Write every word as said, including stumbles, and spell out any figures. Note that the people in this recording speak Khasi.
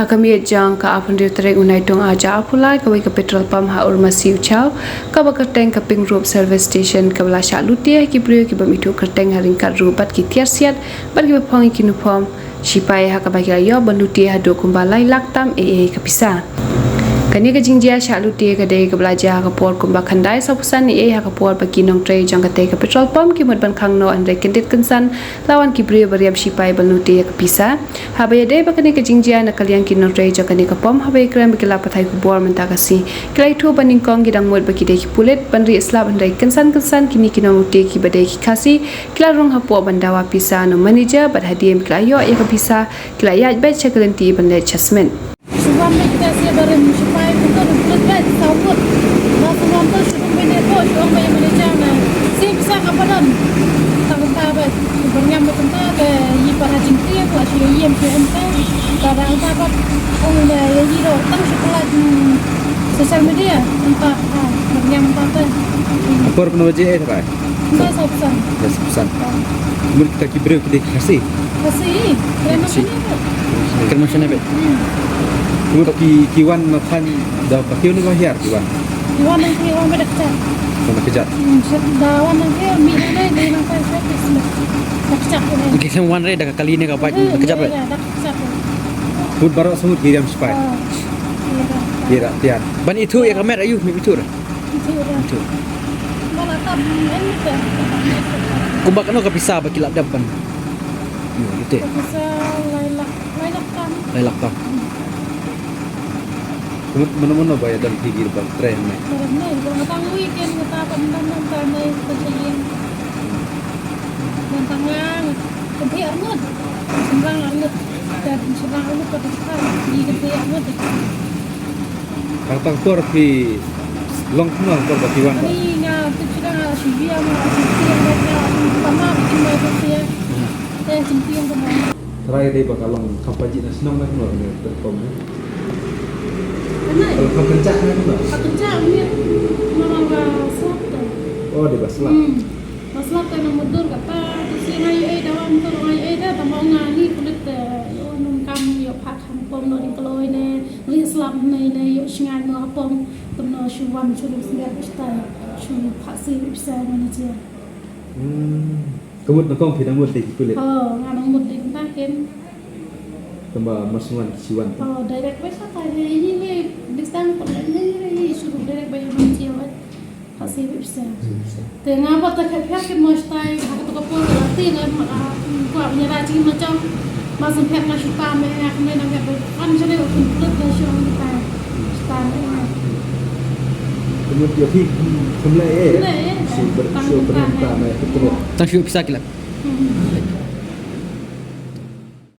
Ha ka miet jong ka arphew hynriew tarik u Naitung ar hajar arphew lai, kawei ka petrol pump ha Urmasi u Chaw, kaba kyrteng ka Pink Rope Service Station, kaba la shah lute ha ki briew kiba ym ithuh kyrteng ha ryngkat ruh bad ki tiar siat bad kiba phong ïa ki uniform shipai, ha kaba ki la ïoh ban lute haduh kumba lai lak tam eiei ka pisa. Kane ka jingjia shah lute ka dei kaba la jia ha ka por kumba khyndai sawphew san eiei, ha ka por ba ki nongtrei jong katei ka petrol pump ki mut ban khang noh hynrei kyndit kynsan la wan ki briew ba riam shipai ban lute ïa ka pisa. Haba ïadei bad kane ka jingjia, na ka liang ki nongtrei jong kane ka pump, haba ïakren bad ki lad pathai khubor mynta ka sngi, ki la ïathuh ba nyngkong ki dang mut ba ki dei ki pulit ban rieh slap, hynrei kynsan kynsan kine ki nonglute kiba dei ki Khasi ki la rung hapoh ban dawa pisa na u manager, bad hadien ba ki la ïoh ïa ka pisa, ki la ïaid beit sha ka lynti ban leit sha smet. Shu wan beit kita sha barim shipai, kumta na pulit beit, saw ngut. Ba shu wan tu shu rung beit ne ko, shu ong beit ïa manager na, sha pisa kaba don. Tang kumta beit, shu byrngem beit kumta, te ïa para jingtieng la shu ïa ïem shu em te. Te da kumta pat ong da ïa ïa do tang shu pynlait, hmm, social media, kumta, ha, byrngem kumta te. Por pynwaji eh trai? Nda sawphew san. Nda sawphew san. Mut kita ki briew ki dei ki Khasi? Khasi. Kren Khasi. Mashane beit. Kren Mashane beit. Hmm. Mut ki, ki wan na thaiñ da ka kiew ne ka hiar ki wan? Ki wan na kiew, wan beit da kjat. Wan da kjat. Hmm, da wan na kiew, mih na dei, dei na kai, kai, kai, da kjat. Ki sem wan re da ka kali ne ka bike, hmm, da kjat beit. Da kjat. Mut baroh sahut ki riam shipai. Ah, ïa da. Ïa da, tiar. Ban ithuh ïa ka met aïu, mih ithuh re. Kumba kano ka pisa ba ki la dep ban? Ïa, ite. Ka pisa lai lak, lai lak tam. Lai lak tam. Kumno, mano mano ba ïa dang phi ki ban trei hangne? Ba dang nai, ba nga tang weekend nga ta ban dang nang ta nai ka jingim. Nga tang nga, nga tang arngut. Shynrang arngut. Ka shynrang arngut ka pisa. Ki ka arngut. Tang tang por phi long kumno por ba phi wan ba? Ani nga tu shu dang shu biang, shu biang, shu biang, shu biang, shu biang, shu biang. Hmm. Te shu biang kumno. Trai dei ba ka long kam pajih na shnong na kumno ne, te kom ne. Kanai. Ka long kam kynjah na kumno. Kam kynjah ni. Kumno ba slap tu. Oh, dei ba slap. Hmm. Ba slap te na mutdur kata, tu shu ngai ei da wan tu ngai ei da, tang ba nga ni pulit te, ïoh num kam ïoh phah kham pom noh ring kloi ne. Rieh slap ne, ne ïoh shngain noh ha pom, kumno shu wan shu rung sngewbha shu tai, shu phah sih pisa manager. Hmm. Ka mut nyngkong phi dang mut dei ki pulit? Oh, nga dang mut dei kumta ken. Tang ba mar shu wan ki shu wan. Oh, direct beit sha tai, ne, ne, ne, distance pom ne, ne, ne, ne, shu rung direct beit manager beit. Ka sih beit pisa. Te nga ba ta khat khat kin mo shtai, ha kato ka por ka lati nga ma, ah, kwah ba ïa ra jingim na jong. Ma sum phet nga shu tam eh, nga kynmaw na nga ba kan jane u pynplet na shu ong kita. Shu tam eh nga. Kumno ïa phi, kumno eh? Kumno eh? Shu ber-, tang shu tam eh. Tam eh, kumno? Tang shu pisa ki lak. Hmm.